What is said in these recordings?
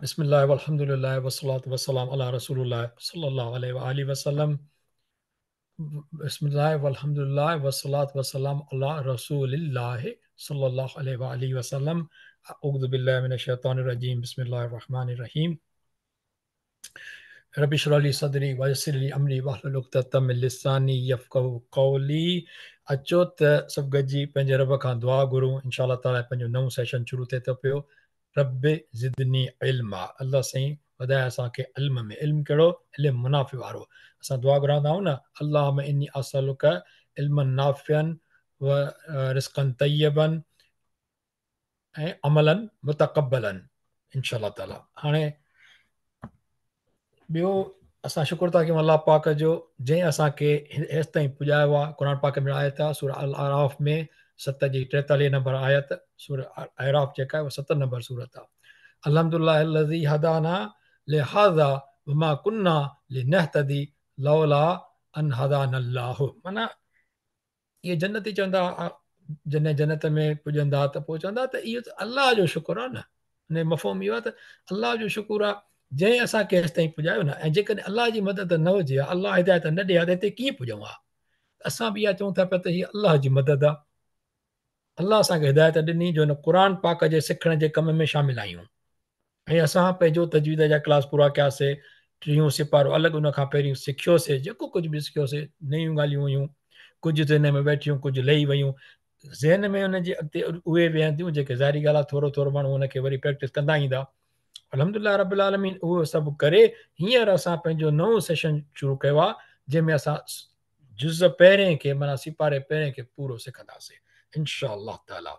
بسم الله والحمد لله والصلاة والسلام على رسول الله صلى الله عليه وآله وسلم. بسم الله والحمد لله والصلاة والسلام على رسول الله صلى الله عليه وآله وسلم. أعوذ بالله من الشيطان الرجيم. بسم الله الرحمن الرحيم. رب اشرح لي صدري ويسر لي امري واحلل عقدة من لساني يفقهوا قولي. اچو ته سڀ گڏجي پنهنجي رب کان دعا گهرون. انشاء الله تعاليٰ پنهنجو نئون سيشن شروع ٿئي ٿو پيو. رب زدني علما، الله سائين وڌائي اسان کي علم ۾. علم ڪهڙو؟ علم منافع وارو. اسان دعا گهرندا آهيون نه، اللهم اني اسالک علما نافعا و رزقا طيبا ۽ عملا متقبلا انشاء الله تعاليٰ. هاڻي ٻيو اسان شڪر ٿا ڪيون الله پاڪ جو جنهن اسان کي هيس تائين پڄايو آهي. قرآن پاڪ ۾ آيت آهي سورة الاعراف ۾ 7 جي 43 نمبر آيت. سورة اعراف جيڪا آهي اها 7 نمبر سورت آهي. الحمد لله الذي هدانا لهذا وما كنا لنهتدي لولا ان هدانا الله. معنيٰ اهي جنتي چوندا جڏهن جنت ۾ پڄندا ته پوء چوندا ته اهو ته الله جو شڪر آهي نه. ان جو مفهوم اهو آهي ته الله جو شڪر آهي جنهن اسان کي هيس تائين پڄايو نه، ۽ جيڪڏهن الله جي مدد نه هجي ها، الله هدايت نه ڏي ها ته هتي ڪيئن پڄون ها. اسان به اها چئون ٿا پيا ته هي الله جي مدد آهي، الله اسان کي هدايت ڏني جو هن قرآن پاڪ جي سکڻ جي ڪم ۾ شامل آهيون. ۽ اسان پنهنجو تجويد جا ڪلاس پورا ڪياسي، 30 سيپارو الڳ ان کان پهرين سکيوسي، جيڪو ڪجهه به سکيوسي، نيون ڳالهيون هيون، ڪجهه ذهن ۾ ويٺيون، ڪجهه لهي ويون، ذهن ۾ ان جي اڳتي اهي ويهنديون جيڪي ظاهري ڳالهه آهي ٿورو ٿورو ماڻهو ان کي وري پريڪٽس ڪندا ايندا. الحمدلله رب العالمين اهو سڀ ڪري هينئر اسان پنهنجو نئون سيشن شروع ڪيو آهي جنهن ۾ اسان جز پهرين کي معنيٰ سيپاري پهرين کي پورو سکنداسين انشاء الله تعالي.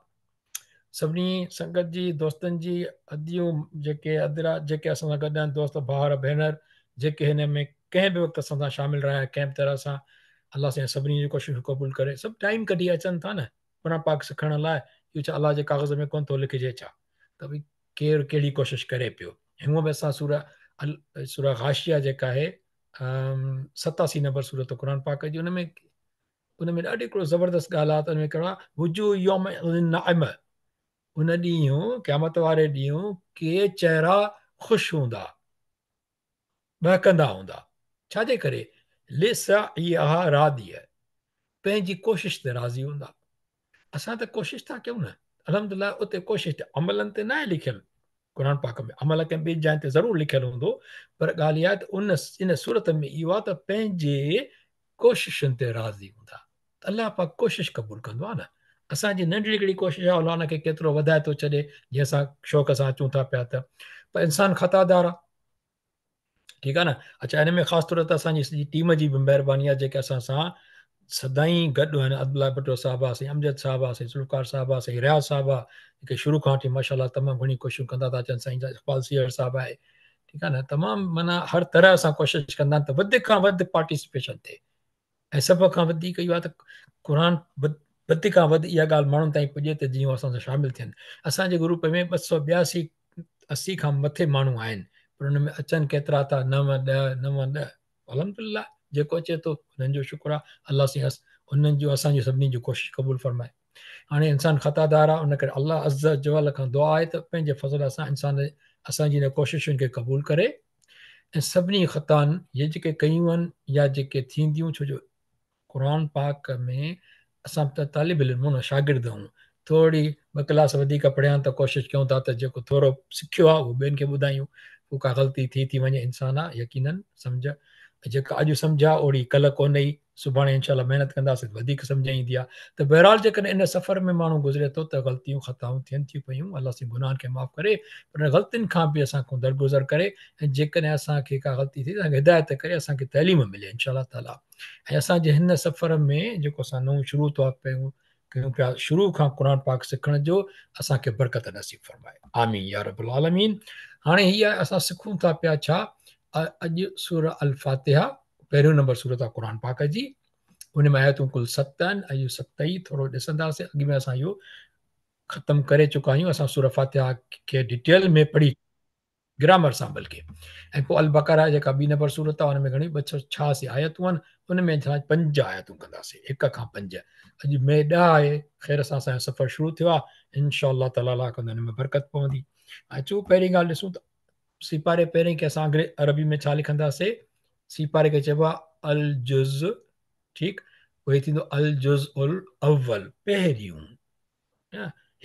سڀني سنگت جي دوستن جي اديون جيڪي ادرا جيڪي اسان سان گڏ آهن، دوست ڀائر ڀينر جيڪي هن ۾ ڪنهن به وقت اسان سان شامل رهيا ڪنهن به طرح سان، الله سائين سڀني جون ڪوششون قبول ڪري. سڀ ٽائيم ڪڍي اچن ٿا نه قرآن پاڪ سکڻ لاء، اهو ڇا الله جي ڪاغذ ۾ ڪونه ٿو لکجي ڇا ته ڀئي ڪير ڪهڙي ڪوشش ڪري پيو. هونء به اسان سورة سورة غاشيه جيڪا آهي 87 نمبر سورت قرآن پاڪ جي، ان ۾ ڏاڍي هڪڙو زبردست ڳالهه آهي ته ان ۾ ڪهڙو آهي وجوه يومئذ ناعمه، ان ڏينهن قيامت واري ڏينهن ڪي چهرا خوش هوندا، ٻهڪندا هوندا، ڇا جي ڪري؟ لسعيها راضيه، پنهنجي ڪوشش تي راضي هوندا. اسان ته ڪوشش ٿا ڪيون نه، الحمدلله اتي ڪوشش تي عملن تي ناهي لکيل قرآن پاڪ ۾، عمل ڪنهن ٻي جاء تي ضرور لکيل هوندو، پر ڳالهه اها آهي ته ان صورت ۾ اهو آهي ته پنهنجي ڪوششن تي راضي هوندا. الله پاڪ ڪوشش قبول ڪندو آهي نه. اسان جي ننڍڙي هڪڙي ڪوشش آهي، الله ان کي ڪيترو وڌائي ٿو ڇڏي، جيئن اسان شوق سان اچون ٿا پيا ته، پر انسان خطادار آهي، ٺيڪ آهي نه. اڇا ان ۾ خاص طور تي اسان جي سڄي ٽيم جي به مهرباني آهي جيڪي اسان سان سدائين گڏ آهن، عبدالله ڀٽو صاحب آهي، سائين امجد صاحب آهي، سائين ذوالفقار صاحب آهي، سائين رياض صاحب آهي، جيڪي شروع کان وٺي ماشاء الله تمام گهڻي ڪوششون ڪندا ٿا اچن، سائين اقبال سيهڙ صاحب آهي، ٺيڪ آهي نه. تمام معنيٰ هر طرح سان ڪوشش ڪندا آهن ته وڌ کان وڌ پارٽيسپيشن ٿئي، ۽ سڀ کان وڌيڪ اهو آهي ته قرآن وڌ کان وڌ اها ڳالهه ماڻهن تائين پڄي ته جيئن اسان سان شامل ٿين. اسان جي گروپ ۾ 282 80 کان مٿي ماڻهو آهن، پر ان ۾ اچن ڪيترا ٿا، 9 10 9 10، الحمدلله جيڪو اچي ٿو انهن جو شڪر آهي. الله سائين انهن جو اسان جون سڀني جون ڪوشش قبول فرمائي. هاڻي انسان خطادار آهي، ان ڪري الله عز وجل کان دعا آهي ته پنهنجي فضل سان انسان اسان جي ان ڪوششن کي قبول ڪري ۽ سڀني خطائن اهي جيڪي ڪيون آهن يا جيڪي ٿينديون، ڇو جو قرآن پاڪ ۾ اسان ته طالب علم آهيون نه، شاگرد آهيون، ٿوري ٻه ڪلاس وڌيڪ پڙهيا آهن ته ڪوشش ڪيون ٿا ته جيڪو ٿورو سکيو آهي اهو ٻين کي ٻڌايون، پوء ڪا غلطي ٿي ٿي وڃي، انسان آهي يقينن سمجهه جيڪا اڄ سمجهه آهي اوڙي ڪلهه ڪونه ئي، سڀاڻي انشاء الله محنت ڪنداسين ته وڌيڪ سمجهه ايندي آهي. ته بهرحال جيڪڏهن ان سفر ۾ ماڻهو گذري ٿو ته غلطيون خطائون ٿين ٿيون پيون، الله سائين گناهن کي معاف ڪري، پر ان غلطين کان به اسان کان درگذر ڪري ۽ جيڪڏهن اسان کي ڪا غلطي ٿي ته اسان کي هدايت ڪري، اسان کي تعليم ملي انشاء الله تعاليٰ. ۽ اسان جي هن سفر ۾ جيڪو اسان نئون شروع ٿا ڪيون پيا، شروع کان قرآن پاڪ سکڻ جو، اسان کي برڪت نصيب فرمائي، آمين يا رب العالمين. هاڻي هي آهي اسان سکون ٿا پيا ڇا، اڄ سورة الفاتحه پهريون نمبر سورت آهي قرآن پاڪ جي، ان ۾ آيتون ڪل 7 آهن ۽ اهو 7 ئي ٿورو ڏسنداسين. اڳ ۾ اسان اهو ختم ڪري چڪا آهيون، اسان سورة فاتحه کي ڊيٽيل ۾ پڙهي گرامر سان بلڪه، ۽ پوء البقره جيڪا ٻي نمبر سورت آهي ان ۾ گهڻي 286 آيتون آهن، ان ۾ اسان 5 آيتون ڪنداسين، 1 کان 5. اڄ مئي 10 آهي، خير سان اسان جو سفر شروع ٿيو آهي، انشاء الله تعاليٰ الله ڪندو ان ۾ برڪت پوندي. اچو پهرين ڳالهه ڏسون ته سيپاري پهرين کي اسان عربي ۾ ڇا لکنداسي؟ سيپاري کي چئبو آهي الجز، ٺيڪ، پوء هي ٿيندو الجز الاول، پهريون،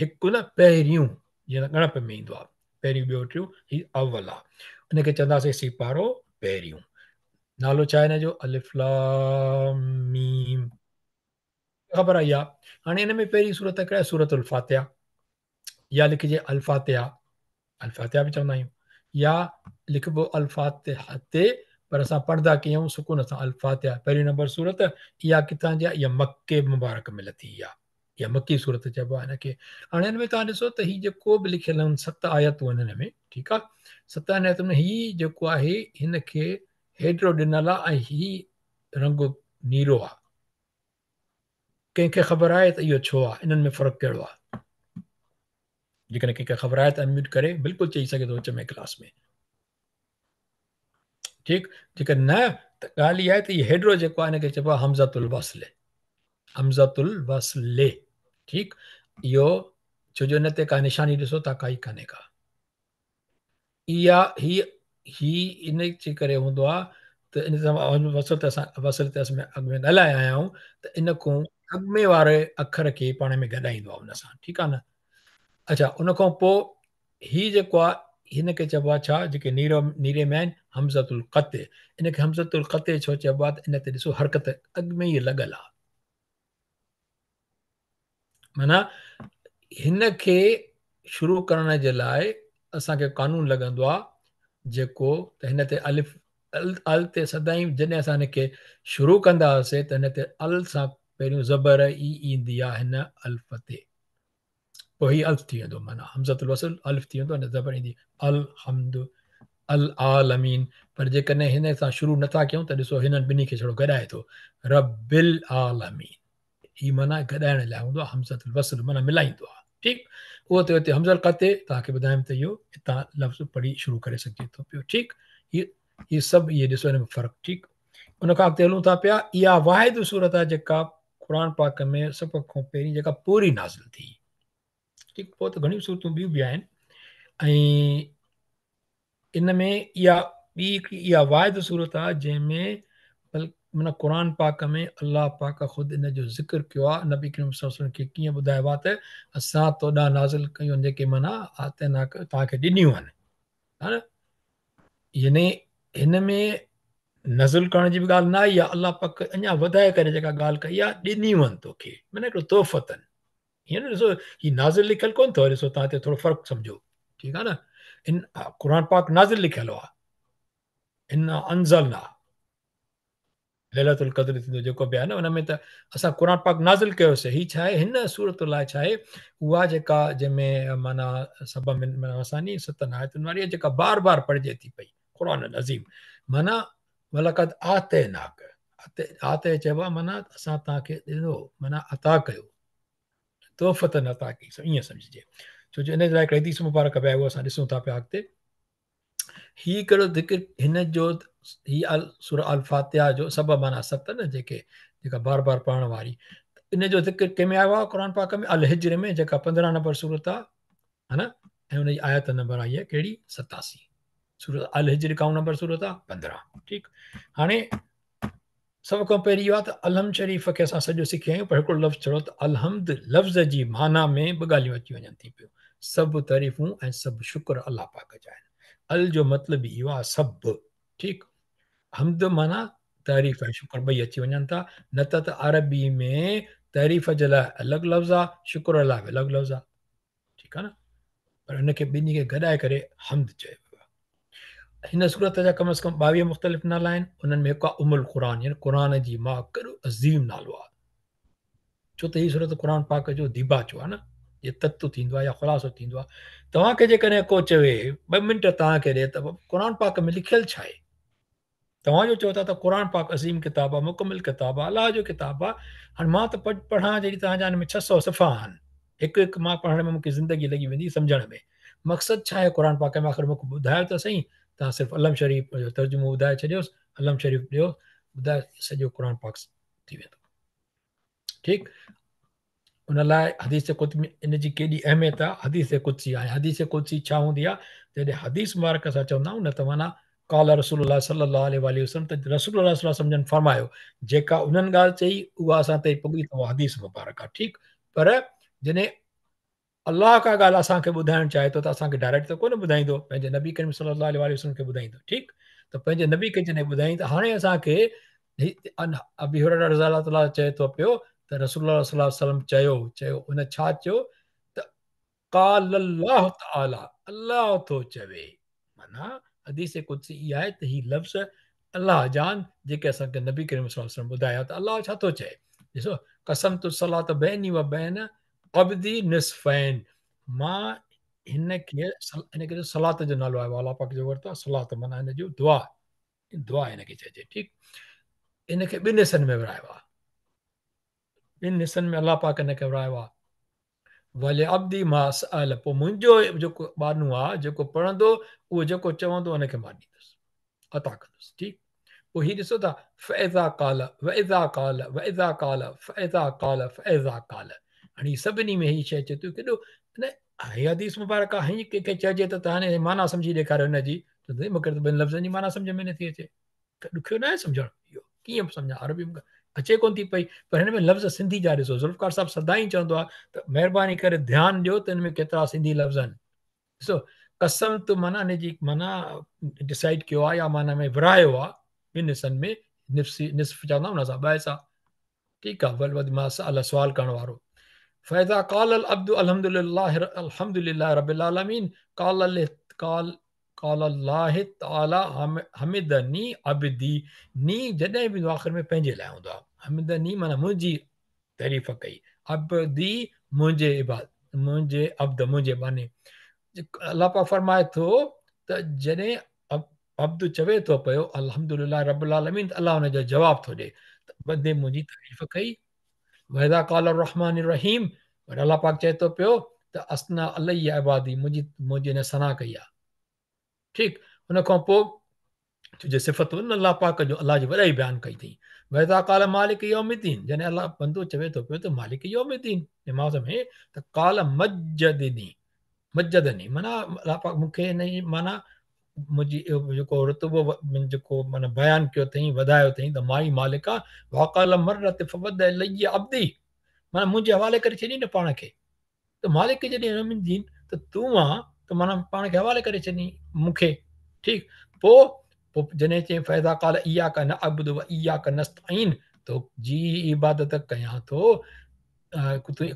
هڪ نه پهريون، جيئن ڳڻپ ۾ ايندو آهي پهريون ٻيو ٽيون، هي اول آهي، ان کي چونداسي سيپارو پهريون. نالو ڇا آهي هن جو؟ الف لام ميم. خبر آئي آهي. هاڻي ان ۾ پهرين سورت ڪهڙي آهي؟ سورت الفاتحه، يا لکجي الفاتحه، الفاتحه به چوندا آهيون، يا لکبو الفاتحه تي، پر اسان پڙهندا ڪيون سڪون سان الفاتحه. پهريون نمبر سورت اها ڪٿان جي آهي؟ اها مڪي مبارڪ ۾ لٿي آهي، اها مڪي سورت چئبو آهي هن کي. هاڻي هن ۾ توهان ڏسو ته هي جيڪو به لکيل آهن 7 آيتون آهن هن ۾، ٺيڪ آهي، 7 آيتن ۾ هي جيڪو آهي هن کي هيڊرو ڏنل آهي ۽ هي رنگ نيرو آهي. ڪنهن کي خبر آهي ته اهو ڇو آهي؟ انهن ۾ فرق ڪهڙو آهي؟ جيڪڏهن ڪنهن کي خبر آهي ته انميوٽ ڪري بلڪل چئي سگهي ٿو وچ ۾ ڪلاس ۾، ٺيڪ. جيڪڏهن نه ته ڳالهه اها آهي ته هي هيڊرو جيڪو آهي ان کي چئبو آهي همزة الوصل، همزة الوصل، ٺيڪ. اهو ڇو جو ان تي ڪا نشاني ڏسو ٿا ڪائي ڪانهي ڪا، اها هي هي ان جي ڪري هوندو آهي ته ان سان وصل تي اسان وصل تي اسان اڳ ۾ ڳالهائي آيا آهيون ته ان کان اڳ ۾ واري اکر کي پاڻ ۾ گڏائيندو آهي ان سان، ٺيڪ آهي نه. اڇا ان کان پوء هي جيڪو آهي هن کي چئبو آهي ڇا؟ جيڪي نيرو نيري ۾ آهن همزة القطع. ان کي همزة القطع ڇو چئبو آهي ته ان تي ڏسو حرڪت اڳ ۾ ئي لڳل آهي، معنيٰ هن کي شروع ڪرڻ جي لاء اسان کي قانون لڳندو آهي جيڪو ته هن تي الف ال تي سدائين جڏهن اسان هن کي شروع ڪندا هئاسين ته هن تي ال سان پهريون زبر ئي ايندي آهي هن الف تي، پوء هي الف ٿي ويندو، معنيٰ همزة الوصل الف ٿي ويندو ۽ زبر ايندي الحمد العالمين. پر جيڪڏهن هن سان شروع نٿا ڪيون ته ڏسو هنن ٻنهي کي ڇڙو گڏائي ٿو رب العالمين، هي معنيٰ گڏائڻ لاء هوندو آهي همزة الوصل، معنيٰ ملائيندو آهي، ٺيڪ. اهو ته هتي همزة القطع توهان کي ٻڌايم ته اهو هتان لفظ پڙهي شروع ڪري سگهجي ٿو پيو، ٺيڪ. هي سڀ اهي ڏسو هن ۾ فرق، ٺيڪ. ان کان اڳتي هلون ٿا پيا. اها واحد سورت آهي جيڪا قرآن پاڪ ۾ سڀ کان پهرين جيڪا پوري نازل ٿي، ٺيڪ. پوء ته گهڻيون سورتون ٻيون به آهن ۽ ان ۾ اها ٻي هڪڙي اها واحد سورت آهي جنهن ۾ معنيٰ قرآن پاڪ ۾ الله پاڪ خود ان جو ذڪر ڪيو آهي. نبي ڪريم صلي الله عليه وسلم کي ڪيئن ٻڌايو آهي ته اسان تو ڏانهن نازل ڪيون جيڪي معنيٰ آتيناڪ توهان کي ڏنيون آهن، ها نه؟ يعني هن ۾ نزل ڪرڻ جي به ڳالهه نه آئي آهي، الله پاڪ اڃا وڌائي ڪري جيڪا ڳالهه ڪئي آهي ڏنيون آهن توکي، معنيٰ هڪڙو تحفتن. هيئن نه ڏسو هي نازل لکيل ڪونه اٿو، ڏسو توهان هتي ٿورو فرق سمجهو، ٺيڪ آهي نه. ان قرآن پاڪ نازل لکيل آهي، انا انزلنا ليلة القدر ٿيندو جيڪو به آهي نه ان ۾ ته اسان قرآن پاڪ نازل ڪيوسي. هي ڇا آهي؟ هن سورت لاء ڇا آهي؟ اها جيڪا جنهن ۾ معنيٰ سبع من مثاني ستن آيتن واري جيڪا بار بار پڙهجي ٿي پئي قرآن عظيم، معنيٰ ولقد آتيناڪ، آتي چئبو آهي معنيٰ اسان توهان کي ڏنو، معنيٰ عطا ڪيو، تحفتن عطا ڪئي، ائين سمجهجي. ڇو جو ان جي لاء هڪ حديث مبارڪ به آهي، اهو اسان ڏسون ٿا پيا اڳتي. هي ڪهڙو ذڪر هن جو، هي سورة الفاتحه جو سبع معنيٰ ست نه، جيڪي جيڪا بار بار پڙهڻ واري، ان جو ذڪر ڪنهن ۾ آيو آهي قرآن پاڪ ۾؟ الحجر ۾ جيڪا 15 نمبر سورت آهي، ها نه، ۽ ان جي آيت نمبر آئي آهي ڪهڙي؟ 87. سورة الحجر ڪائون نمبر سورت آهي؟ 15، ٺيڪ. هاڻي سڀ کان پهرين اهو آهي ته الحمد شريف کي اسان سڄو سکي آيا آهيون، پر هڪڙو لفظ ڇڙو ته الحمد لفظ جي معنيٰ ۾ ٻه ڳالهيون اچي وڃن ٿي پيون، سڀ تعريفون ۽ سڀ شڪر الله پاڪ جا آهن. ال جو مطلب ئي اهو آهي سڀ، ٺيڪ. حمد معنيٰ تعريف ۽ شڪر ٻئي اچي وڃن ٿا، نه ته عربي ۾ تعريف جي لاء الڳ لفظ آهي، شڪر لاء به الڳ لفظ آهي، ٺيڪ آهي نه، پر ان کي ٻنهي کي گڏائي ڪري حمد چيو ويو آهي. هن سورت جا ڪم از ڪم 22 مختلف نالا آهن، انهن ۾ هڪ آهي ام القرآن، يعني قرآن جي ماء، ڪيڏو عظيم نالو آهي، ڇو ته هي سورت قرآن پاڪ جو ديباچو آهي نه، جي تتو ٿيندو آهي يا خلاصو ٿيندو آهي. توهان کي جيڪڏهن ڪو چوي 2 منٽ توهان کي ڏي ته قرآن پاڪ ۾ لکيل ڇا آهي، توهان جو چئو ٿا ته قرآن پاڪ عظيم ڪتاب آهي، مڪمل ڪتاب آهي، الله جو ڪتاب آهي، هاڻي مان ته پڙهان جهڙي توهان جا هن ۾ 600 صفحا آهن، هڪ هڪ مان پڙهڻ ۾ مون کي زندگي لڳي ويندي سمجهڻ ۾، مقصد ڇا آهي قرآن پاڪ ۾ آخر مون کي ٻڌايو ته سهي، توهان صرف الحمد شريف جو ترجمو ٻڌائي ڇڏيوس، الحمد شريف ڏيو ٻڌايو سڄو قرآن پاڪ ٿي ويندو، ٺيڪ. उन लाइ हदीस कुदसी में इन जी केॾी अहमियत आहे। हदीस कुदसी आहे, हदीस कुदसी छा हूंदी आहे? जॾहिं हदीस मुबारक असां चवंदा आहियूं न त माना काल रसूलुल्लाह सल्लल्लाहु अलैहि वसल्लम, त रसूलुल्लाह सल्लल्लाहु अलैहि वसल्लम जन फरमायो, जेका उन्हनि ॻाल्हि चई उहा असां ताईं पुॻी त उहा हदीस मुबारक आहे, ठीकु। पर जॾहिं अलाह का ॻाल्हि असांखे ॿुधाइणु चाहे थो त असांखे डायरेक्ट त कोन ॿुधाईंदो, पंहिंजे नबी करीम सल्लल्लाहु अलैहि वसल्लम खे ॿुधाईंदो, ठीकु। त पंहिंजे नबी खे जॾहिं ॿुधाई त हाणे असांखे अबी हुरैरा रज़ी अल्लाह तआला चए थो पियो त रसूलुल्लाह सल्लल्लाहु अलैहि वसल्लम चयो, चयो उन छा चयो त काल अल्लाह तआला, अल्लाह थो चवे। माना हदीस कुदसी इहा आहे त ही लफ़्ज़ अल्लाह जान जेके असांखे नबी करीम सल्लल्लाहु अलैहि वसल्लम ॿुधाया त अल्लाह छा थो चए। ॾिसो, कसम तु सलात बैनी व बैन अब्दी निस्फैन, मां हिनखे सलात जो नालो आयो, अल्लाह पाक जो वरितो आहे सलात, माना हिन जो दुआ, दुआ हिनखे चइजे, ठीकु। हिनखे ॿिनि हिसनि में विरायो आहे, ॿिनि हिसनि में अल्लाह पाक हिनखे विरायो आहे। वले अब्दी मा सअल, पोइ मुंहिंजो जेको ॿानू आहे जेको पढ़ंदो उहो जेको चवंदो उनखे मां ॾींदुसि, अता कंदुसि, ठीकु। पोइ हीअ ॾिसो था, फ़ैज़ा काल वइज़ा काल वइज़ा काल फ़ैज़ा काल फ़ैज़ा काल, हाणे सभिनी में हीअ शइ अचे थी। केॾो न हीअ हदीस मुबारक आहे, हीअं कंहिंखे चइजे त तव्हां माना सम्झी ॾेखारियो हिन जी, त मूंखे त ॿिनि लफ़्ज़नि जी माना सम्झ में नथी अचे, ॾुखियो न आहे सम्झणु, इहो कीअं सम्झां, अरबी मूंखे अचे कोन थी पई, पर हिन में लफ़्ज़ सिंधी जा ॾिसो। ज़ुल्फ़कार साहिबु सदाईं चवंदो आहे त महिरबानी करे ध्यानु ॾियो त हिन में केतिरा सिंधी लफ़्ज़ आहिनि। ॾिसो, कसम त माना हिन जी माना डिसाइड कयो आहे या माना में विरायो आहे ॿिनि हिसनि में, निफ़्सी निस्फ़ चवंदा आहियूं न असां, ॿ हिसा, ठीकु आहे। वल वध मां अलाह सुवाल करण वारो, फ़ैज़ा क़ाल अल अब्दु अल्हम्दुलिल्लाह अल्हम्दुलिल्लाह रब्बिल आलमीन क़ाल क़ाल क़ाल अल्लाह तआला हमिदनी अब्दी, नी जॾहिं बि आख़िर में पंहिंजे लाइ हूंदो आहे, हमिदनी माना मुंहिंजी तारीफ़ कई, अब्दी मुंहिंजे इबाद, मुंहिंजे अब्द मुंहिंजे बाने। अल्लाह पाक फरमाए थो त जॾहिं अब्द चवे थो पियो अल्हम्दुलिल्लाह रब्बिल आलमीन, त अल्लाह हुनजो जवाबु थो ॾिए त बंदे मुंहिंजी तारीफ़ कई। वइज़ा क़ाल अर्रहमान अर्रहीम, वरी अल्लाह पाक चए थो पियो त असना अलैया इबादी, मुंहिंजी मुंहिंजी हिन सना कई आहे, ठीकु। उन खां पोइ तुंहिंजे सिफ़तुनि न अल्लाह पाक जो, अल्लाह जी वॾाई बयानु कई अथई। वइज़ा क़ाल मालिक यौमिद्दीन, जॾहिं अल्लाह बंदो चवे थो पियो त मालिक यौमिद्दीन नमाज़ में, त क़ाल मज्जदनी, मज्जदनी माना अल्लाह पाक मूंखे हिन जी माना मुंहिंजी जेको रुतबो जेको माना बयानु कयो अथई, वधायो अथई त मां ई मालिक आहियां। वक़ाल मर्रत फवद इलैया अब्दी, माना मुंहिंजे हवाले करे छॾी न पाण खे, त मालिक जॾहिं यौमिद्दीन त तूं आं त माना पाण खे हवाले करे छॾी मूंखे, ठीकु। पोइ पोइ जॾहिं चई फ़ैज़ा क़ाल इय्याक नअबुदु व इय्याक नस्तईन, तो जी इबादत कयां थो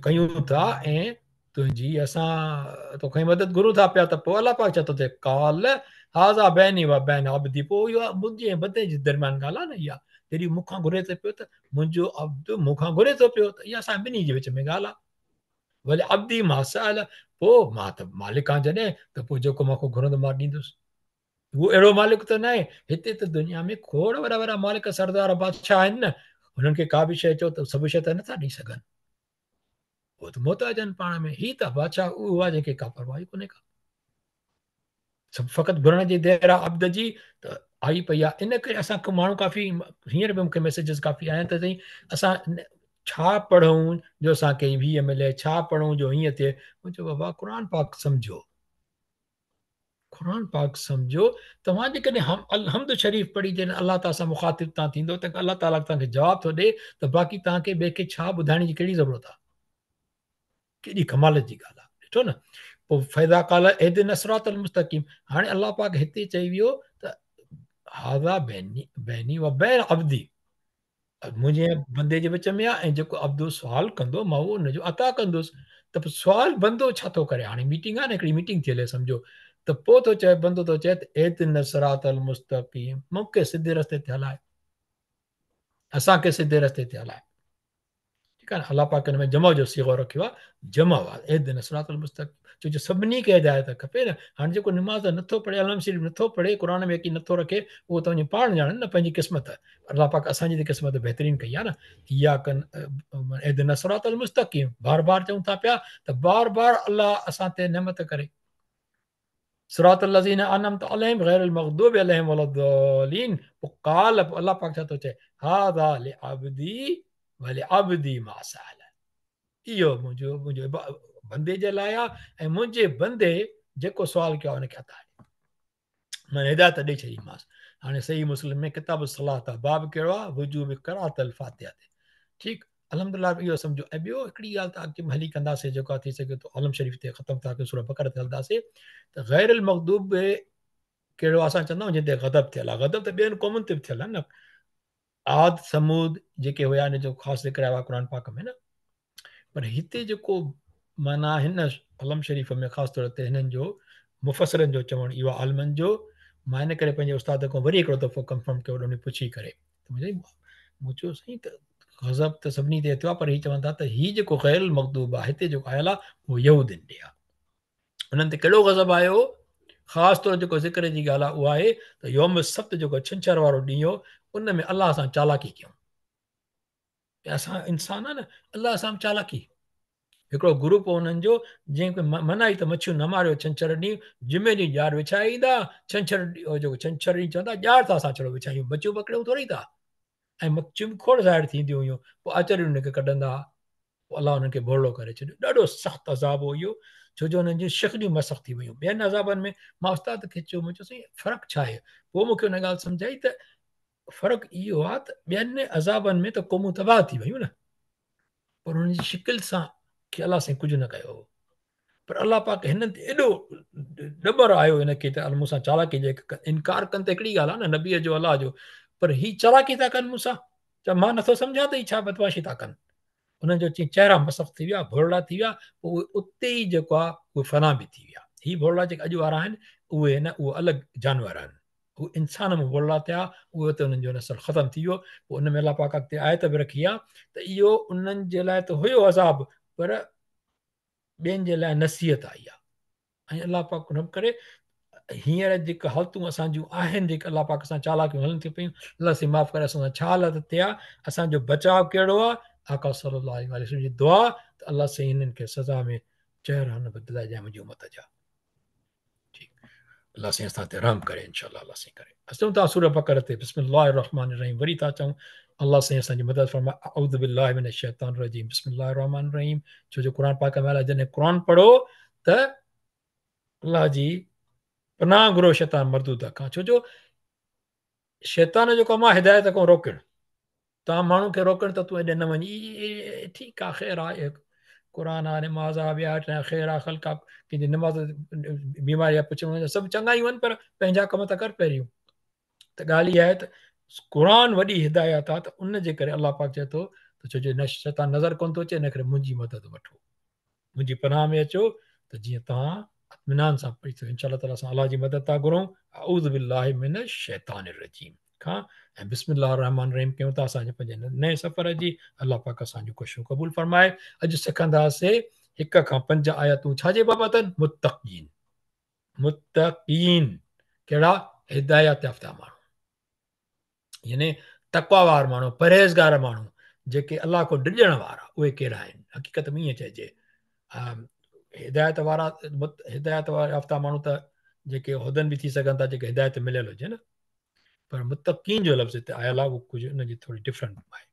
कयूं था ऐं तुंहिंजी असां तोखां मदद घुरूं था पिया, त पोइ अल्लाह पाक छा थो चए, क़ाल हाज़ा बैनी व बैन अब्दी, पोइ इहो मुंहिंजे ऐं बंदे जे दरमियान ॻाल्हि आहे न इहा, जॾहिं मूंखां घुरे थो पियो त मुंहिंजो अब्द मूंखां घुरे थो पियो, त इहा असां ॿिन्ही जे विच में ॻाल्हि आहे। वले अब्दी मां सअल, पोइ मां त मालिक आहियां जॾहिं, त पोइ जेको मूंखां घुरंदो मां ॾींदुसि, उहो अहिड़ो मालिक त न आहे। हिते त दुनिया में खोड़ वॾा वॾा मालिक सरदार बादशाह आहिनि न, हुननि खे का बि शइ चओ त सभु शइ त नथा ॾेई सघनि, उहो त मोहताज आहिनि पाण में। हीअ त बादशाह उहो आहे जंहिंखे का परवाह ई कोन्हे का, सभु फ़क़ति घुरण जी देरि आहे अब्द जी त आई पई आहे। इन करे असांखे माण्हू काफ़ी हींअर बि मूंखे मैसेजिस काफ़ी आया आहिनि त साईं असां छा पढ़ूं जो असांखे हीअ मिले, छा पढ़ूं जो हीअं थिए। मूं चयो बाबा क़ुर पाक सम्झो, क़ुर पाक सम्झो। तव्हां जेकॾहिं हम अलहम्द शरीफ़ पढ़ी जॾहिं अल्लाह ताला सां मुखातिब तव्हां थींदो त अल्लाह ताला तव्हांखे जवाबु थो ॾिए, त बाक़ी तव्हांखे ॿिए खे छा ॿुधाइण जी कहिड़ी ज़रूरत आहे, केॾी कमाल जी ॻाल्हि आहे, ॾिठो न। पोइ फ़ैज़ा क़ाल इहदिना सिरातल मुस्तक़ीम, हाणे अल्लाह पाक हिते चई वियो त हाज़ा बैनी बैनी व बैन अब्दी, मुंहिंजे बंदे जे विच में आहे ऐं जेको अब्दो सुवाल कंदो मां उहो हुनजो अता कंदुसि। त पोइ सुवाल बंदो छा थो करे, हाणे मीटिंग आहे न, हिकिड़ी मीटिंग थी हले सम्झो, त पोइ थो चए बंदो थो चए त इहदिना सिरातल मुस्तक़ीम, मूंखे सिधे रस्ते ते हलाए, असांखे सिधे रस्ते ते हलाए, ठीकु आहे न। अल्लाह पाक हिन में जमा जो सीगो रखियो आहे, जमा आहे इहदिना सिरातल मुस्तक़ीम, छो जो सभिनी खे हिदायत खपे न। हाणे जेको नमाज़ नथो पढ़े, अलहम शरीफ़ नथो पढ़े, क़ुर में यकीन नथो रखे, उहो त वञी पाण ॼाणे न पंहिंजी क़िस्मत। अल्लाह पाक असांजी त क़िस्मत बहितरीन कई आहे न, इहा कन इहदिना सिरातल मुस्तक़ीम बार बार चऊं था पिया त बार बार अल्लाह असां ते नेमत करे। सिरातल लज़ीना अनअमत अलैहिम गैरिल मग़दूबि अलैहिम वलद्दालीन। पोइ क़ाल, पोइ अल्लाह पाक छा थो चए, हाज़ा लिअब्दी व लिअब्दी मा सअल, اهو منهنجو منهنجو بندي جي لاء آهي ۽ منهنجي بندي جيڪو سوال ڪيو آهي ان کي عطا معنيٰ هدايت ڏئي ڇڏينديمانس. هاڻي صحيح مسلم ۾ ڪتاب الصلاة آ باب ڪهڙو آ وجوب قراءة الفاتحه تي ٺيڪ الحمدلله اهو سمجهو ۽ ٻيو هڪڙي ڳالهه ته اڳتي هلي ڪنداسي جيڪو ٿي سگهي ٿو عالم شريف تي ختم ٿا ڪيون سوره بقره تي هلنداسي ته غير المغضوب ڪهڙو اسان چوندا آهيون جنهن تي غضب ٿيل آ غضب ته ٻين قومن تي به ٿيل آ نه عاد ثمود جيڪي هيا ان جو خاص ذڪر آيو آهي قرآن پاڪ ۾ نه پر هتي جيڪو معنيٰ هن علم شريف ۾ خاص طور تي هنن جو مفسرن جو چوڻ اهو عالمن جو مان ان ڪري پنهنجي استاد کان وري هڪڙو دفعو ڪنفرم ڪيو ان پڇي ڪري ته مون چيو سائين ته غضب ته سڀني تي ٿيو آهي پر هي چون ٿا ته هي جيڪو غير المغضوب آهي هتي جيڪو آيل آهي اهو يهودين ڏي آهي انهن تي ڪهڙو غضب آيو؟ خاص طور جيڪو ذڪر جي ڳالهه آهي اها آهي ته يوم السبت جيڪو ڇنڇر وارو ڏينهن هو ان ۾ الله سان چالاڪي ڪيون. اسان انسان آهي نه الله سان چالاڪي. هڪڙو گروپ هو انهن جو جنهن کي منع هئي ته مڇيون نه ماريو ڇنڇر ڏينهن، جمعي ڏينهن ڄار وڇائي ايندا، ڇنڇر جيڪو ڇنڇر ڏينهن چوندا ڄار ٿا اسان ڇڙو وڇايون مڇيون پڪڙيون ٿوري ٿا ۽ مڇيون به کوڙ ظاهر ٿينديون هيون پوء آچر ڏينهن انهن کي ڪڍندا پوء الله انهن کي ڀورڙو ڪري ڇڏيو. ڏاڍو سخت عذاب هو اهو، ڇو جو انهن جون شڪليون مسخ ٿي ويون. ٻين عذابن ۾ مان استاد کي چيو، مون چيو سائين فرق ڇا آهي؟ پوء مون کي ان ڳالهه سمجهائي ته فرق اهو آهي ته ٻين عذابن ۾ ته قومون تباهه ٿي ويون نه، پر انهن جي شڪل سان کي الله سائين ڪجهه نه ڪيو هو. پر الله پاڪ هنن تي ايڏو ڏٻر آيو هن کي ته مون سان چالاڪي جي انڪار ڪن ته هڪڙي ڳالهه آهي نه نبي جو الله جو، پر هي چالاڪي ٿا ڪن مون سان، ته مان نٿو سمجهان ته هي ڇا بدمعاشي ٿا ڪن. انهن جو چين چهرا مسخ ٿي ويا، ڀورڙا ٿي ويا، پوء اهي اتي ئي جيڪو آهي اهي فنا به ٿي ويا. هي ڀورڙا جيڪي اڄ وارا آهن اهي نه اهي الڳ جانور آهن. هو انسان مان ڀورڙا ٿيا، اهي اتي انهن جو نسل ختم ٿي ويو. پوء ان ۾ الله پاڪ اڳتي آيت به رکي آهي ته اهو انهن جي لاء ته هيو عذاب پر ٻين جي لاء نصيحت آئي آهي. ۽ الله پاڪ رحم ڪري هينئر جيڪي حالتون اسان جون آهن جيڪي الله پاڪ سان چالاڪيون هلن ٿيون پيون الله سائين معاف ڪري اسان سان ڇا حالت ٿي آ اسان جو بچاء ڪهڙو آ آقا صلي الله عليه وسلم جي دعا ته الله سائين هنن کي سزا ۾ چهرا نه بدلائجانء منهنجي امت جا ٺيڪ الله سائين اسان تي رحم ڪري انشاء الله الله سائين ڪري اچون ٿا سوره بقره تي بسم الله الرحمن الرحيم وري ٿا چئون الله سائين اسان جي مدد فرمائي اعوذ بالله من الشيطان الرجيم بسم الله الرحمن الرحيم ڇو جو قرآن پاڪ ۾ الله جڏهن قرآن پڙهو ته الله جي پناهه گهرو شيطان مردود کان ڇو جو شيطان جو ڪم آهي هدايت کان روڪڻ تان ماڻهو کي روڪڻ ته تون ايڏي نه وڃ ٺيڪ آ خير آ قرآن آ نماز آ ٻيا ٽيا خير آ خلق آ ڪنهن جي نماز بيماري آ پڇڻ سڀ چڱايون آهن پر پنهنجا ڪم ته ڪر پهريون ته ڳالهه اها آهي ته قرآن وڏي هدايت آ ته ان جي ڪري الله پاڪ چئي ٿو ته ڇو جو شيطان نظر ڪونه ٿو اچي ان ڪري منهنجي مدد وٺو منهنجي پناهه ۾ اچو ته جيئن توهان اطمينان سان پڙهي سگهو انشاء الله تعالٰي اسان الله جي مدد ٿا گهرون اعوذ بالله من الشيطان الرجيم کان ۽ بسم الله الرحمن الرحيم ڪيون ٿا اسان جي پنهنجي نئين سفر جي الله پاڪ اسان جون ڪوششون قبول فرمائي اڄ سکنداسي هڪ کان پنج آيتون ڇا جي بابت آهن متقين متقين ڪهڙا هدايت يافته ماڻهو يعني تقوا وار ماڻهو پرهيزگار ماڻهو جيڪي الله کان ڊڄڻ وارا اهي ڪهڙا آهن حقيقت ۾ ائين چئجي هدايت وارا هدايت يافته ماڻهو ته جيڪي هدن به ٿي سگهن ٿا جيڪي هدايت مليل هجي نه پر متقين جو لفظ هتي آيل آهي اهو ڪجهه ان جي ٿوري ڊفرنٽ آهي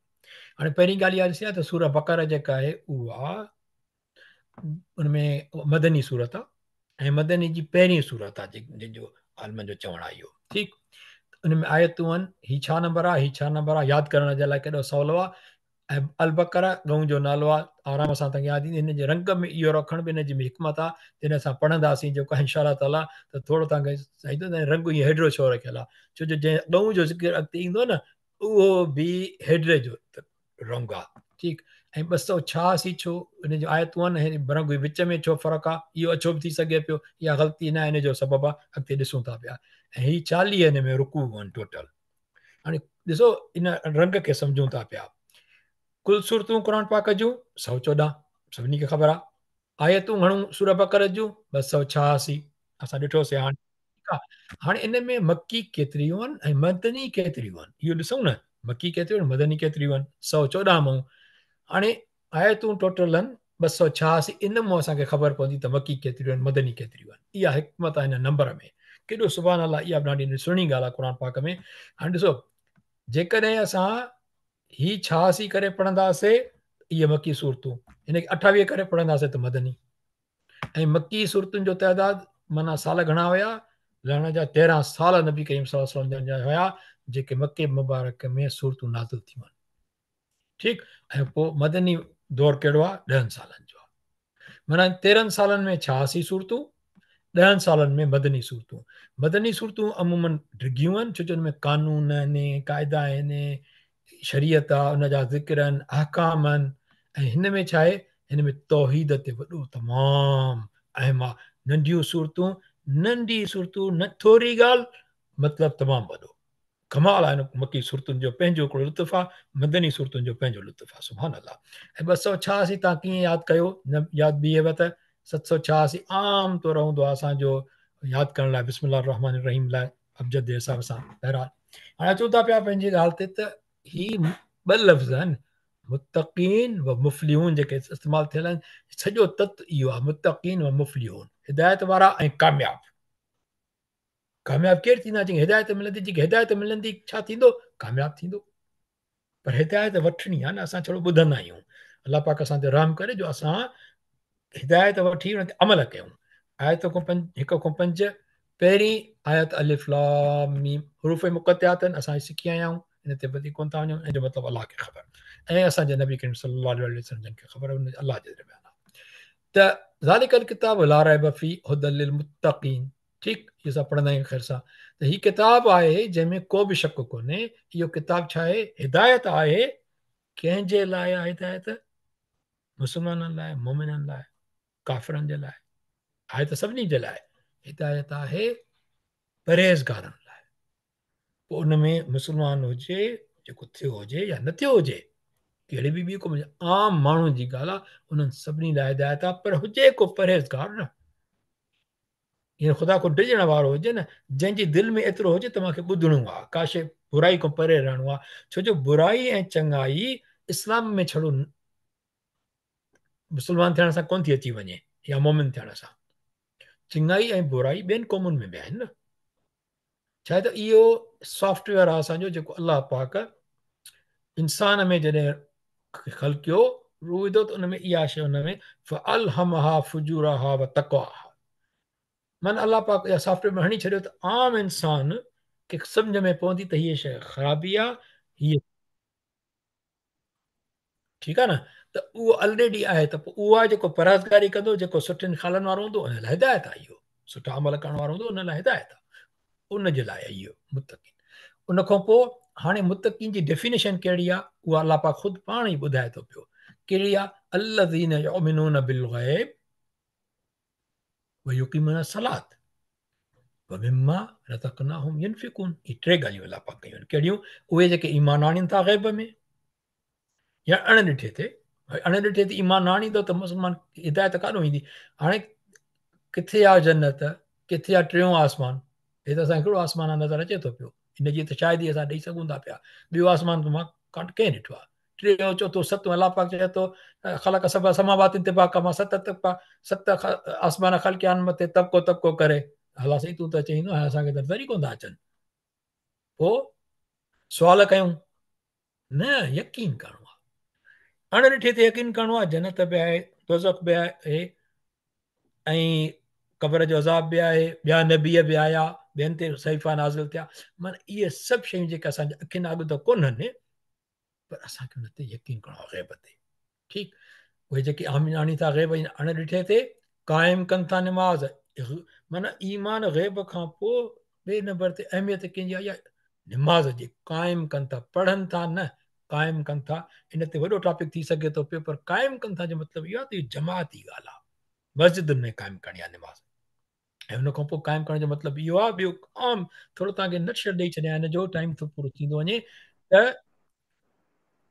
هاڻي پهرين ڳالهه اها ڏسي آهي ته سوره بقره جيڪا آهي اها ان ۾ مدني سورت آ ۽ مدني جي پهرين سورت آ جنهن جو عالمن جو چوڻ آ اهو ٺيڪ ان ۾ آيتون آهن هي ڇا نمبر آ هي ڇا نمبر آ ياد ڪرڻ جي لاء ڪيڏو سولو آ ۽ البقره ڳئون جو نالو آ آرام سان تنگ ياد ايندي هن جي رنگ ۾ اهو رکڻ به هن جي حڪمت آ جڏهن اسان پڙهنداسين جيڪو انشاء الله تعالي ته ٿورو تان کي سائين رنگ ائين هيڊرو ڇو رکيل آ ڇو جو جنهن ڳئون جو ذڪر اڳتي ايندو نه اهو به هيڊري جو رنگ آ ٺيڪ ۽ 286 ڇو ان جون آيتون آهن ۽ رنگ وچ ۾ ڇو فرق آ اهو اڇو به ٿي سگهي پيو اها غلطي نه ان جو سبب آ اڳتي ڏسون ٿا پيا ۽ هي 40 ان ۾ رڪوع آهن ٽوٽل هاڻي ڏسو ان رنگ کي سمجهون ٿا پيا ڪل سورتون قرآن پاڪ جون 114 سڀني کي خبر آ آيتون گهڻون سوره بقره جون 286 اسان ڏٺو سي هاڻي ٺيڪ آ هاڻي ان ۾ مڪي ڪيتريون آهن ۽ مدني ڪيتريون آهن اهو ڏسون نه مڪي ڪيتريون آهن مدني ڪيتريون آهن 114 مون هاڻي آيتون ٽوٽل آهن 286 ان مون اسان کي خبر پوندي ته مڪي ڪيتريون آهن مدني ڪيتريون آهن اها حڪمت آهي هن نمبر ۾ ڪيڏو سبحان الله اها به ڏاڍي سهڻي ڳالهه آهي قرآن پاڪ ۾ هاڻي ڏسو جيڪڏهن اسان هي 86 ڪري پڙهنداسي اهي مڪي سورتون هن کي 28 ڪري پڙهنداسين ته مدني. ۽ مڪي سورتن جو تعداد معنيٰ سال گهڻا هيا؟ لهڻ جا 13 سال نبي ڪريم صلي الله عليه وسلم جن جا هيا جيڪي مڪي مبارڪ ۾ سورتون نازل ٿيون آهن. ٺيڪ ۽ پوء مدني دور ڪهڙو آهي؟ 10 سالن جو آهي. معنيٰ 13 سالن ۾ 86 سورتون، 10 سالن ۾ مدني سورتون. مدني سورتون عموماً ڊگهيون آهن ڇو جو ان ۾ قانون آهن، قاعدا آهن، شريعت آهي، ان جا ذڪر آهن، احڪام آهن ۽ هن ۾ ڇا آهي؟ هن ۾ توحيد تي وڏو تمام اهم آهي. ننڍيون سورتون، ننڍي سورتون، نه ٿوري ڳالهه مطلب تمام وڏو. ڪمال آهي مڪي سورتن جو پنهنجو هڪڙو لطف آهي، مدني سورتن جو پنهنجو لطف آهي. سبحان الله. ۽ 286 تان ڪيئن ياد ڪيو؟ نه ياد بيهيو ته 786 عام طور هوندو آهي اسان جو ياد ڪرڻ لاء بسم الله الرحمن الرحيم لاء ابجد جي حساب سان. بهرحال هاڻي اچون ٿا پيا پنهنجي ڳالهه تي ته هي ٻه لفظ آهن متقين و مفلحون جيڪي استعمال ٿيل آهن، سڄو تت اهو آهي متقين و مفلحون، هدايت وارا ۽ ڪامياب. ڪامياب ڪير ٿيندا؟ جنهن کي هدايت ملندي. جنهن کي هدايت ملندي ڇا ٿيندو؟ ڪامياب ٿيندو. پر هدايت وٺڻي آهي نه، اسان ڇڙو ٻڌندا آهيون. الله پاڪ اسان تي رحم ڪري جو اسان هدايت وٺي ان تي عمل ڪيون. آيت کان پنج، هڪ کان پنج پهرين آيت الف لام ميم حروف مقطعات آهن، اسان سکي آيا آهيون، ان تي وڌيڪ ڪونه ٿا وڃون، ان جو مطلب الله کي خبر ۽ اسان جي نبي ڪريم صلي الله عليه وسلم جن کي خبر، ان الله جي درميان آهي. ته ذالڪ الڪتاب لا ريب فيه هدى للمتقين. ٺيڪ اهو اسان پڙهندا آهيون خير سان ته هي ڪتاب آهي جنهن ۾ ڪو به شڪ ڪونهي. اهو ڪتاب ڇا آهي؟ هدايت آهي. ڪنهن جي لاء آهي هدايت؟ مسلمانن لاء، مؤمنن لاء، ڪافرن جي لاء آهي ته سڀني جي لاء هدايت آهي، پرهيزگارن لاء. پوء ان ۾ مسلمان هجي جيڪو ٿيو هجي يا نه ٿيو هجي، ڪهڙي به ٻي قوم جي عام ماڻهن جي ڳالهه آهي، انهن سڀني لاء هدايت آهي، پر هجي ڪو پرهيزگار نه، يعني خدا کان ڊڄڻ وارو هجي نه، جنهن جي دل ۾ ايترو هجي ته مان کي ٻڌڻو آهي، ڪا شيء برائي کان پري رهڻو آهي، ڇو جو برائي ۽ چڱائي اسلام ۾ ڇڙو مسلمان ٿيڻ سان ڪونه ٿي اچي وڃي يا مومن ٿيڻ سان. چڱائي ۽ برائي ٻين قومن ۾ به آهن نه. ڇا ته اهو سافٽ ويئر آهي اسان جو جيڪو الله پاڪ انسان ۾ جڏهن خلقيو روح وڌو ته ان ۾ اها شيء ان ۾ فالهمها فجورها وتقواها، معنيٰ الله پاڪ اها سافٽ ويئر ۾ هڻي ڇڏيو ته عام انسان کي سمجهه ۾ پوندي ته هيء شيء خرابي آهي، هيء ٺيڪ آهي نه، ته اهو الريڊي آهي ته پوء اهو آهي جيڪو پرهيزگاري ڪندو، جيڪو سٺن خيالن وارو هوندو ان لاء هدايت آهي، اهو سٺا عمل ڪرڻ وارو هوندو ان لاء هدايت آهي، ان جي لاء اهو متقين. ان کان پوء هاڻي متقين جي ڊيفينيشن ڪهڙي آهي اها الله پاڪ خود پاڻ ئي ٻڌائي ٿو پيو، ڪهڙي آهي؟ الذين يؤمنون بالغيب ويقيمون الصلاة ومما رزقناهم ينفقون. هي ٽي ڳالهيون الله پاڪ ڪيون آهن، ڪهڙيون؟ اهي جيڪي ايمان آڻين ٿا غيب ۾ يا اڻ ڏٺي تي، اڻ ڏٺي تي ايمان نه آڻيندو ته مسلمان هدايت ڪاڏو ايندي؟ هاڻي ڪٿي آ جنت، ڪٿي آ ٽيون آسمان؟ هي ته اسان کي ڪهڙو آسمان آ نظر اچي ٿو پيو، ان جي ته شاهدي اسان ڏئي سگهون ٿا پيا، ٻيو آسمان ته مان ڪنهن ڏٺو آ؟ ٽيون، چوٿون، ستون، الله پاڪ چئي ٿو خلق سبع سماوات طباقا، مان ست طبقا، ست آسمان خلقيا آهن مٿي طبقو طبقو ڪري. الله سائين تون ته چئين ٿو هاڻي اسان کي ته نظر ئي ڪونه ٿا اچن، پوء سوال ڪيون نه، يقين ڪرڻو آهي، اڻ ڏٺي تي يقين ڪرڻو آهي. جنت به آهي، دوزخ به آهي ۽ قبر جو عذاب به آهي، ٻيا نبي به آيا، ٻين تي صحيفا نازل ٿيا، معنيٰ اهي سڀ شيون جيڪي اسان جي اکين اڳ ته ڪونهن، پر اسان کي ان تي يقين ڪرڻو آهي غيب تي. ٺيڪ، اهي جيڪي آمين آڻين ٿا غيب ۽ اڻ ڏٺي تي، قائم ڪن ٿا نماز، معنيٰ ايمان غيب کان پوء ٻئي نمبر تي اهميت ڪنهن جي آئي آهي؟ نماز جي. قائم ڪن ٿا، پڙهن ٿا نه، قائم ڪن ٿا. ان تي وڏو ٽاپڪ ٿي سگهي ٿو پيو، پر قائم ڪن ٿا جو مطلب اهو آهي ته اهو جماعتي ڳالهه آهي، مسجدن ۾ قائم ڪرڻي آهي نماز. ۽ ان کان پوء قائم ڪرڻ جو مطلب اهو آهي، ٻيو عام ٿورو توهان کي نٽشيل ڏئي ڇڏيان، هن جو ٽائيم ٿو پورو ٿيندو وڃي ته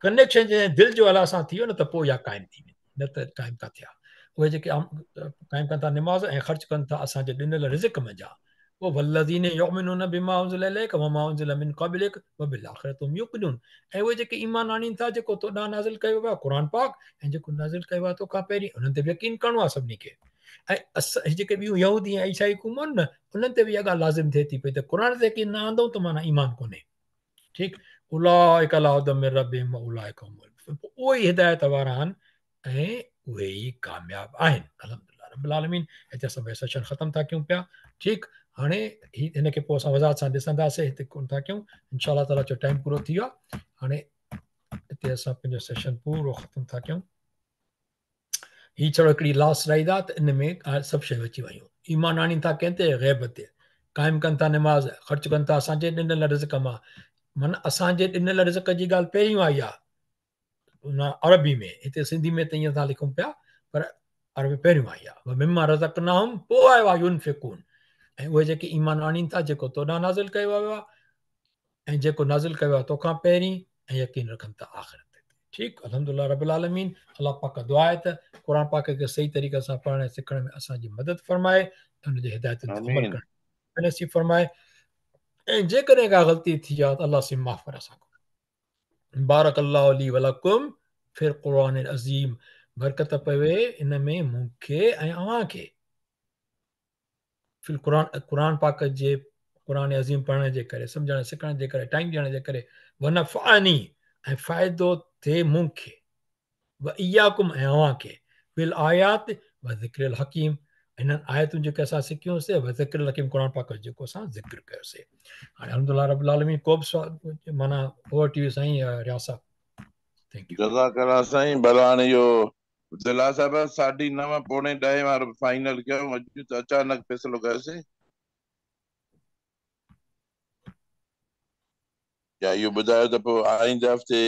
ڪنيڪشن جڏهن دل جو الله سان ٿي ويو نه ته پوء اها قائم ٿي ويندي، نه ته قائم ڪا ٿيا. اهي جيڪي قائم ڪن ٿا نماز ۽ خرچ ڪن ٿا اسان جي ڏنل رزق منجهان، پوء والذين يؤمنون بما انزل اليڪ وما انزل من قبلڪ وبالآخرة هم يوقنون، ۽ اهي جيڪي ايمان آڻين ٿا جيڪو تو ڏانهن نازل ڪيو ويو آهي قرآن پاڪ ۽ جيڪو نازل ڪيو آهي تو کان پهرين، انهن تي به يقين ڪرڻو آهي سڀني کي. ۽ جيڪي ٻيون يهودي ۽ عيسائي قومون آهن نه، انهن تي به اها ڳالهه لازم ٿئي ٿي پئي ته قرآن تي يقين نه آندئون ته معنيٰ ايمان ڪونهي. ٺيڪ، اولئڪ علي هدي من ربهم واولئڪ هم المفلحون. اهي ئي هدايت وارا آهن ۽ اهي ئي ڪامياب آهن. الحمدلله رب العالمين. هتي اسان پنهنجو سيشن ختم ٿا ڪيون پيا. ٺيڪ، هاڻي هي هن کي پوء اسان وضاحت سان ڏسنداسين، هتي ڪونه ٿا ڪيون. انشاء الله تعاليٰ جو ٽائيم پورو ٿي ويو آهي. هاڻي هتي اسان پنهنجو سيشن پورو ختم ٿا ڪيون. هي ڇڙو هڪڙي لاسٽ سلائيڊ آهي ته ان ۾ سڀ شيون اچي ويون. ايمان آڻين ٿا ڪنهن تي؟ غيب تي. قائم ڪن ٿا نماز، خرچ ڪن ٿا اسان جي ڏنل رزق مان. معنيٰ اسان جي ڏنل رزق جي ڳالهه پهريون آئي آهي ان عربي ۾، هتي سنڌي ۾ ته ائين ٿا لکون پيا پر عربي پهريون آئي آهي. ومما رزقناهم پوء آيو آهي ينفقون. ۽ اهي جيڪي ايمان آڻين ٿا جيڪو تو ڏانهن نازل ڪيو ويو آهي ۽ جيڪو نازل ڪيو آهي توکان پهرين، ۽ يقين رکن ٿا آخرت تي. ٺيڪ، الحمدلله رب العالمين. الله پاڪ کان دعا آهي ته قرآن پاڪ کي صحيح طريقي سان پڙهڻ ۽ سکڻ ۾ اسان جي مدد فرمائي ۽ ان جي هدايتن تي عمل آمين. ڪرڻ نصيب فرمائي ۽ جيڪڏهن ڪا غلطي ٿي آهي ته الله سين معاف ڪري اسان کان. بارڪ الله لي ولڪم في القرآن العظيم، برڪت پوي ان ۾ مون کي ۽ اوهان کي. في القرآن، قرآن پاڪ جي قرآن عظيم پڙهڻ جي ڪري، سمجهڻ سکڻ جي ڪري، ٽائيم ڏيڻ جي ڪري، ونفعني ۽ فائدو ٿئي مون کي، واياڪم ۽ اوهان کي، بالآيات وذڪر الحڪيم، انهن آيتون جيڪي اسان سکيون سي، وذڪر الحڪيم قرآن پاڪ جو جيڪو اسان ذڪر ڪيو سي. هاڻي الحمدلله رب العالمين. ڪو به سوال معنيٰ اوور ٽو يو سائين رياض صاحب. Thank you. جزاڪ الله سائين. ڀلا هاڻي اهو عبدالله صاحب 9:30 9:45 وارو فائنل ڪيو، اڄ ته اچانڪ فيصلو ڪيوسين. يا اهو ٻڌايو ته پوء آئينده هفتي